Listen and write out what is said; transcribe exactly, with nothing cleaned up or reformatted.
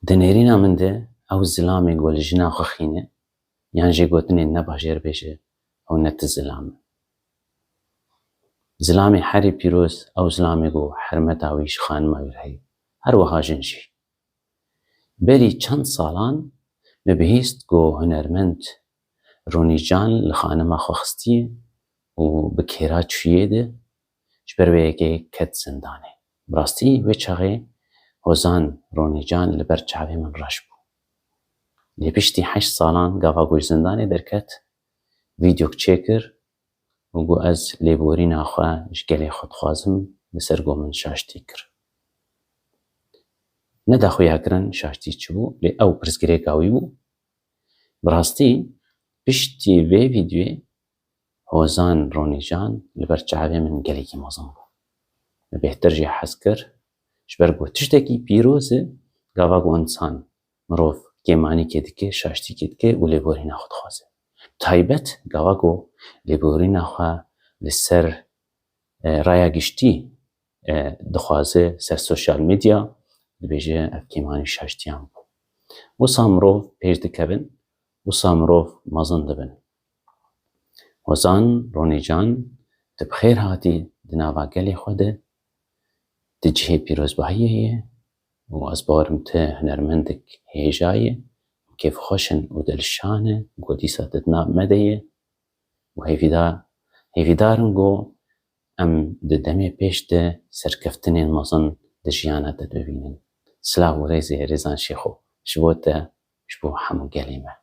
Di nêrîna min de ew zilamê ku li jina xwe xîne, yan jê gotinên ne baş jê re bêje, ew ne ti zilam e. Zilamê herî pîroz ew zilamê ku hermeta wî ji xanima wî re heye. Her wiha jin jî. Berî çend salan me bihîst ku hunermend Ronî Can li xanima xwe xistiye û bi kêra çûyê de ji ber wê yekê ket zindanê. Bi rastî wê çaxê Hozan Ronî Can li ber çavê min reş bû. Lê piştî heşt salan gava ku ji zindanê derket, vîdeok çêkir û got, ez lêborîna xwe ji gelê xwe dixwazim, li ser ku min şaştî kir. Neda xuyakirin şaştî çi bû, lê ew pirsgirêka wî bû. Bi rastî piştî vê vîdeoyê Hozan Ronî Can li ber çavê min gelekî mezin bû. Min bêhtir jê hez kir, ji ber ku tiştekî pîroz e, gava ku însan, mirov kêmanîkê dike, şaştîkê dike û lêborîna xwe dixwaze. Taybet gava ku lêborîna xwe li ser, e, raya giştî, e, dixwaze ser sosyal medya, dibêje ev kêmanî şaştiyan bû. Wisa mirov pêş dikevin, wisa mirov mezin dibin. Hozan Ronî Can, tu bi xêr hatî di nava gelê xwe de, tu cihê pîrozbahiyê yê û ez bawerim tu hunermendek hêja yê û kêfxweş in û dilşan e ku dîsa tu di nav me de yê û hêvîdar, hêvîdar in ku em di demê pêş de serkeftinên mezin di jiyana te bibînin. Silav û rêzê Rêzan Şêxo ji bo te, ji bo hemû gelê me.